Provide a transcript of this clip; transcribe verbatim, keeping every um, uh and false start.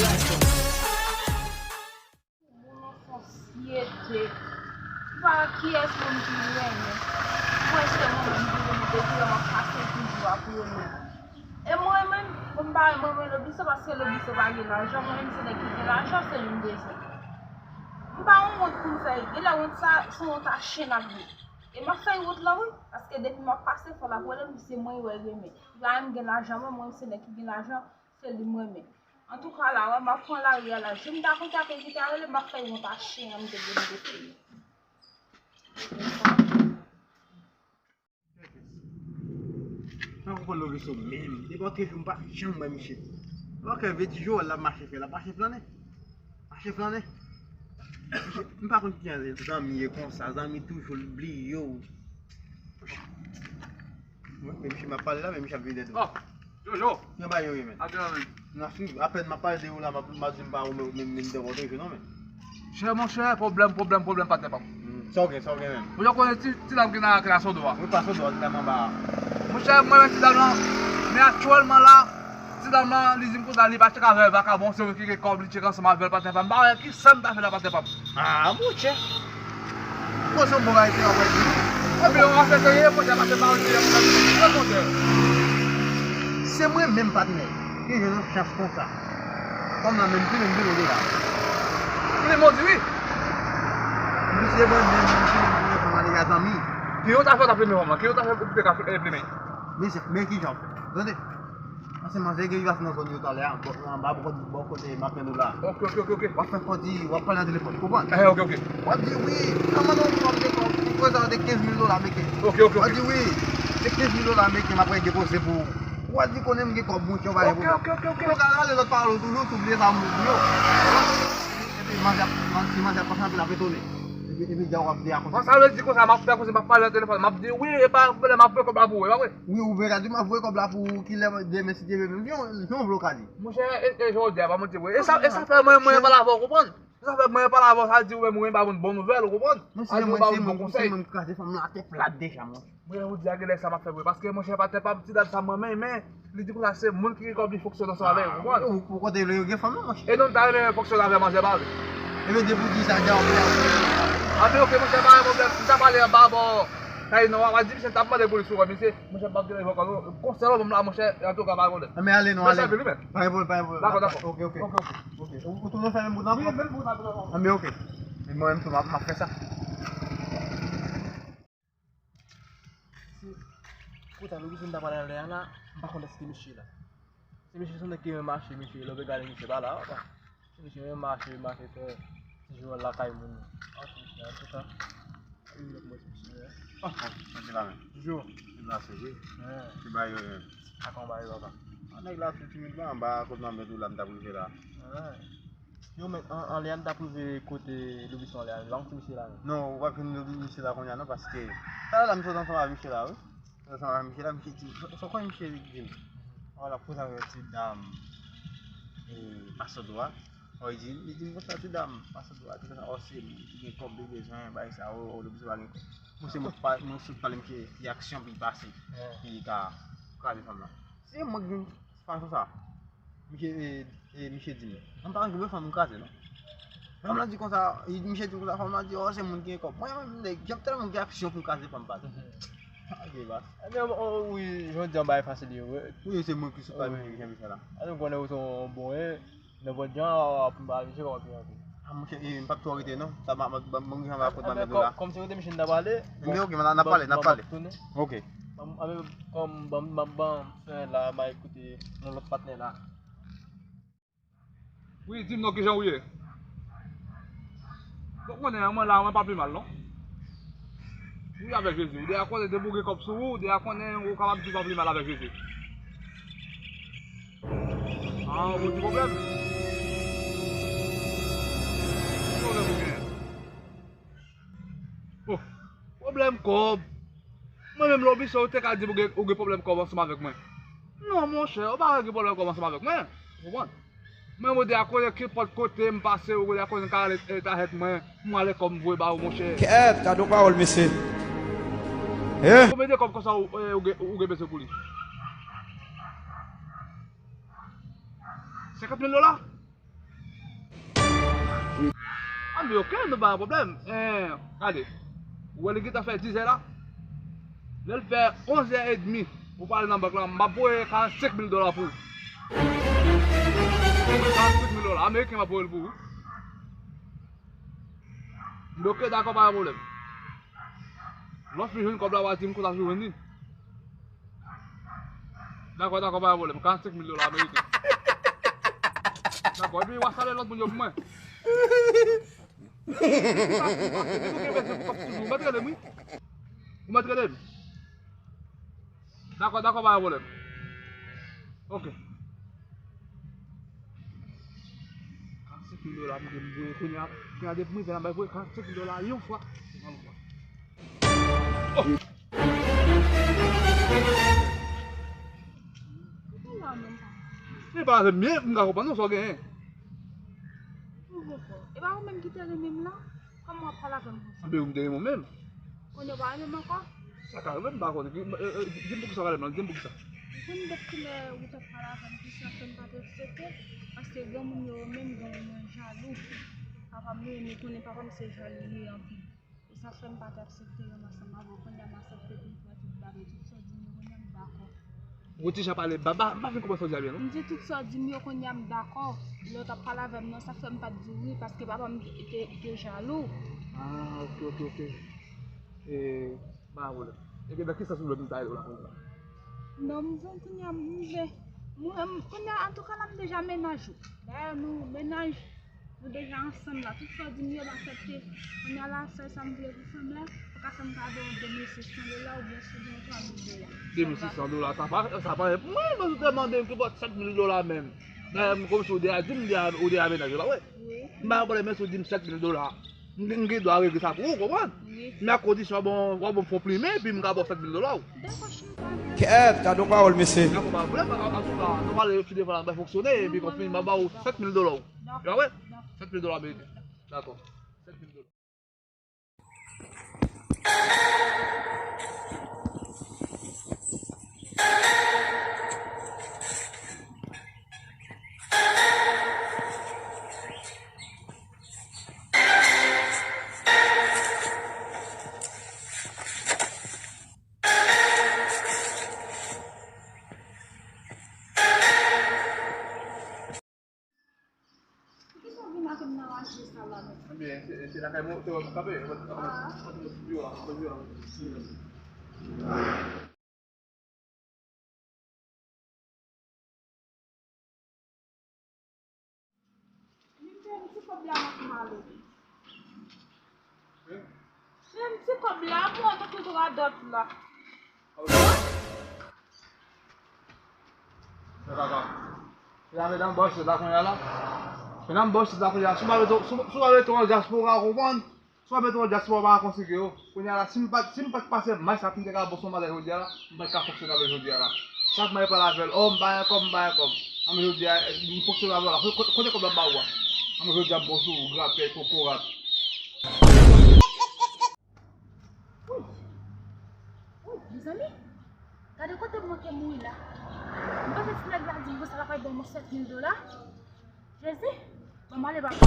Pou nou sosyete. M pa wè kiyès moun ki renmen. Mwen se mwen menm ki renmen, depi lè m ap pase toujou ap renmen. E mwen menm, m pa renmen Lobiso paske Lobiso pa gen lajan. Mwen menm se nèg ki gen lajan, se li m bezwen. M pa yon wont pou m fè. Genlè wont sa, se yon wont a chen ap ye. E m ap fè wont lan wi, paske depi m ap pase fò l ap rele m, se mwen yo renmen. Li pa menm gen lajan, mwen, mwen se nèg ki gen lajan, se li m renmen. Antouka la, wè, m ap pran lari a la. Si m ta konn sa ke li ta rele, m ap fè yon pa chen an, m te gen m te fini. Mwen konprann Lobiso menm. Depi antre jou m pa janm wè misye. Ok, vle di jou l ap mache fè, l ap mache flannen. Mache flannen. Misye, m pa konn kijan zanmi ye konsa, zanmi toujou l bliye w. Mwen, men misye m ap pale la, men misye ap vide dou. Oh, Jojo. Nan bay yo ye, men. Ap nan men. Nan fi, apèn m ap pale de ou la, m ap, m ap di m pa ou, men, men, men, de ou, de ou, non, men. Chè, monchè, pwoblèm, pwoblèm, pwoblèm, patnè pa m. Hmm, sa w gen, sa w gen menm? Ou konnen ti, ti dam ki nan, ki nan Sodo a. Wi, pa Sodo a, ti dam anba a. Monchè, mwen, men ti dam lan, men aktyèlman la, ti dam lan, li di m konsa, li pa tchek avè vakabon, se yon ki gen kòb, li tchek ansanm avè l, patnè pa m. M pa wè ki sa m ta fè la, patnè pa m. Ah, monchè. Bon, se yon bon bagay, se yon bagay. Ebyen, w ap fè serye, monchè, pase pa yon serye, monchè. Monchè. Se mwen menm, patnè, ki jwenn yon chans konsa. Fanm nan menm plimen m pi lwen deja. Plimen w di wi. Misye mwen menm, menm plimen m plimen fanm nan deja, zanmi. Ki yo ta fè w ta plimen fanm nan? Ki yo ta fè pou te ka plimen? Men, men kijan w fè? Tande. Paske manzè gen rive nan zòn yo talè a, bò, anba bò, bò kote m ap tann ou la. Ok, ok, ok, ok. W ap fè fò di, w ap pale nan telefòn, ou konprann? Eh, ok, ok. W ap di, wi, nan mande yon kòb de kòb, pou prezan de kenz mil dola meke. Ok, ok, ok. W ap di, wi, se kenz mil dola meke, m ap depoze pou ou. W ap di, konnen m gen kòb, monchè, w pa gen pwoblèm. Ok, ok, ok, ok. Ou ka rale lòt pawòl ou toujou, si w bliye sa m di yo. Epi manzè ap, man-, si manzè ap pase anpil, ap etone. Epi, epi dja w ap di a konsa. Sa vle di konsa, m ap fè konsa, m ap pale nan telefòn, m ap di, wi, e pa pwoblèm, m ap voye kòb la pou ou, e pa vre? Wi, ou byen ka di m ap voye kòb la pou ou, kilè demen si Dye vle, se yon, se yon vle w ka di. Monchè, e, e jodi a, pa manti vre. E sa, e sa fè mwen, mwen pale avè w, konprann? E sa fè mwen pale avè w, sa di ou menm ou pa bon, bon nouvèl, ou konprann? Sa di ou ba moun bon konsèy. Mwen, se mwen ki kraze fanm nan atè plat deja, monchè. Mwen, ou di a genlè sa m ap fè vre. Paske, monchè, patnè pa m, ti dam sa mwen menm, men, li di konsa se moun ki gen kòb li fonksyone ansanm avè l, ou konprann? Ou, ou kote li yo gen fanm nan, monchè. E non, m ta renmen fonksyone avè manzè pa vre. Ebyen, depi w di sa, dja w ap fè. Anben, ok, monchè, pa gen pwoblèm. M ta pale anba bò. Kay non, w a di misye, m t ap mande pou li sou wè misye. Monchè, m p ap gen rezon ankò non. Konsènan moun la, monchè, antouka, pa gen pwoblèm. Anben, ale non, ale. Mèsi anpil, wi, men. Pa gen pwoblèm, pa gen pwoblèm. Dakò, dakò. Ok, ok. Ok, ok. Ok. Ou, ou tounen fè menm bout la ankò? Wi, menm bout la, menm bout la. Anben, ok. Men mwen menm tou, m ap, m ap fè sa. Kouta, nou ki fin ta pale anlè a la, m pa konn èske misye la. Se misye se nèg ki renmen mache, misye, lè w vin gade misye pa la, papa. Misye menm mache, mache fè ti jou lakay moun. An, misye, antouka, wi, lòt mwen, misye. Ah, bon, misye la menm. Jou. Li la, se vre. Wi. Ki bay yo menm? Ak yon bay yo, papa. An, nèg la, se timid la, anba, kot nan bèt ou la, m t ap rive la. Wi. Yo, men, an, anlè a, n t ap rive kote Loubison anlè a, la, yon ti misye la menm. Non, ou pa fin Loubison la kounye a, non, paske talè la, m sot ansanm avèk misye la, wi. Ansanm avèk misye la, misye di, sa w konnen misye di m? Wala, koze avèk ti dam, e, pase dwat. Ò, li di, li di m konsa, ti dam, pase dwat, li konsa, ò, se li ki gen kòb li bezwen, bagay sa, ò, ò, li bezwen pa gen kòb. Mwen, se mwen ki pa, mwen sot pale misye, ki aksyon pou l pase, pou li ka kraze fanm nan. Se mwen ki gen fason sa. Misye, e, e, misye di m, mwen pa gen fanm m kraze, non. Fanm lan di konsa, e, misye di konsa, fanm lan di, ò, se moun ki gen kòb. Mwen, mwen, nèg, jan tèlman gen aksyon pou m kraze fanm pa. Ok, bas. Ebyen, o, wi, jodi a, bagay fasil yo, wi. Wi, se mwen ki sou pale, wi, jan misye la. Alò, konnen ou se yon bon, e, nenpòt jan, w ap, m pa vin cheke w ap vin anpil. A, monchè, e, m p ap twò rete, non. Sa, m, m, m, m, m, m, m, m, kòm, kòm se kote misye n t ap pale, men, ok, men, n ap pale, n ap pale. Ok. Ban m, ban m, kòm, ban m, ban m, ban m, fè la, m a koute yon lòt patnè la. Wi, di m non, kijan ou ye? Bon, konnen an, mwen la, mwen pa pi mal, non. Wi, avèk Jezi. Ou deja konnen, depi ou gen kòb sou ou, ou deja konnen, ou kapab di pa pi mal avèk Jezi. Ah, ou di pwoblèm? Ki pwoblèm ou genyen? Oh, pwoblèm kòb. Mwen menm, Loubison, ou te ka di m ou gen, ou gen pwoblèm kòb ansanm avèk mwen. Non, monchè, ou pa gen pwoblèm kòb ansanm avèk mwen. Ou konprann? Mwen, ou deja konnen kenpòt kote m pase, ou deja konnen m ka ale, e, ta jèt mwen, m ale kòb m voye ba ou, monchè. Kèt, gade yon pawòl, mesye. Eh? Konbyen de kòb konsa ou, e, ou gen, ou gen bezwen pou li? Senkant mil dola? Anben, oke, nou pa gen pwoblèm. Eh, gade. Ou wè li gentan fè dizè la? Lè l fè onzè edmi, ou pral nan bank la, m ap voye karannsenk mil dola pou ou. Karannsenk mil dola ameriken, m ap voye l pou ou. Anben, oke, dakò, pa gen pwoblèm. Lè w fin jwenn kòb la, w a di m konsa w jwenn li. Dakò, dakò, pa gen pwoblèm. Karannsenk mil dola ameriken. Dakò, epi w a salye lòt moun yo pou mwen. Ou mèt rele m, wi. Ou mèt rele m. Dakò, dakò, pa gen pwoblèm. Oke. Karannsenk mil dola m gen pou voye kounye a. Kounye a depi m rive la, m bay voye karannsenk mil dola yon fwa. Yon fwa. Oh! Ou la menm pa. E pa avè m ye, m ka konprann non sa w genyen. Ou poko. E pa ou menm ki te renmen m la? Kòman w ap pale avè m konsa? Anben ou m te renmen w menm. Kounye a w pa renmen m ankò? Sa ka renmen m, m pa konnen. Di m, eh, eh, di m poukisa w pa renmen m lan, di m poukisa. Ou konn depi lè ou t ap pale avè m, poukisa fè m pa t aksepte? Paske granmoun yo menm, granmoun mwen jalou. Papa m, li, li konnen papa m se jalou li ye anpil. E sa fè m pa t aksepte renmen ansanm avè w. Kounye a m aksepte pou m fè tout bagay. Tout sa w di m yo, kounye a m dakò. Ou deja pale, m pa, m pa, m pa fin konprann sa w di a byen, non. M di tout sa w di m yo, kounye a m dakò. Lè w t ap pale avè m nan, sa fè m pa t di w wi, paske papa m te, te jalou. Ah, oke, oke, oke. E, pa gen pwoblèm. E nan ki sans ou vle pou m ta ede w la kounye a? Non, m vle kounye a, m vle. Mwen, kounye a, antouka la, m deja mennaj ou. Dayè, nou mennaj. Nou deja ansanm la, tout sa w di m yo m aksepte. Kounye a la, sèl sa m vle pou fè m la, ou ka fè m kado de mil sis san dola oubyen si w gen yon twa mil dola. De mil sis san dola, sa pa, sa pa anyen pou mwen, men ou te mande m ki bò sèt mil dola menm. Dayè, m kòmsi ou deja di m, ou deja, ou deja mennaj, pa vre? Wi. M pa gen pwoblèm, men si w di m sèt mil dola, m, m gen dwa regle sa pou ou, konprann? Wi. Men a kondisyon w ap ban m, w ap ban m fon plimen, epi m ka ba w sèt mil dola w. Dakò, cheri, pa gen pwoblèm. Kèt, gade yon pawòl, mesye. Dakò, pa gen pwoblèm, an, antouka, nou pale, fi de fwa, n ap fonksyone, epi konfini, m ap ba w sèt mil dola w. Dakò. Dakò. Sèt mil dola ameriken. Dakò. Sèt mil dola. Poukisa w vin ak m nan raje sa la menm? Ebyen, se, se lakay mwen, se wè m kanpe, mwen, mwen, mwen, mwen, mwen, mwen, mwen, mwen. Li te yon ti kòb la m ap male. Li yon ti kòb la, mwen, nan tout radòt la. Mwen kaka. Medam, medam, bòs la kounye a la. Medam, bòs la kounye a. Si w pa rete, si w, si w pa rete an dyaspora, w konprann? Si w pa rete an dyaspora, w pa ka konsidere yo. Kounye a la, si m pa t, si m pa t pase match la, pou m te ka bòs yon bagay jodi a la, m pa t ka fonksyone avè l jodi a la. Chak mwen pale avè l, oh, m pa gen kòb, m pa gen kòb. Ann jodi a, m fonksyone avè w la. Kote, kote kòb la m ba ou a? Ann jodi a, m bòs ou, grapyèy, kokorat. Wi. Wi, mezanmi. Gade kote m manke mouri la. M panse ti nèg la di m konsa l ap al ban mwen sèt mil dola. Jezi, ban m ale papa.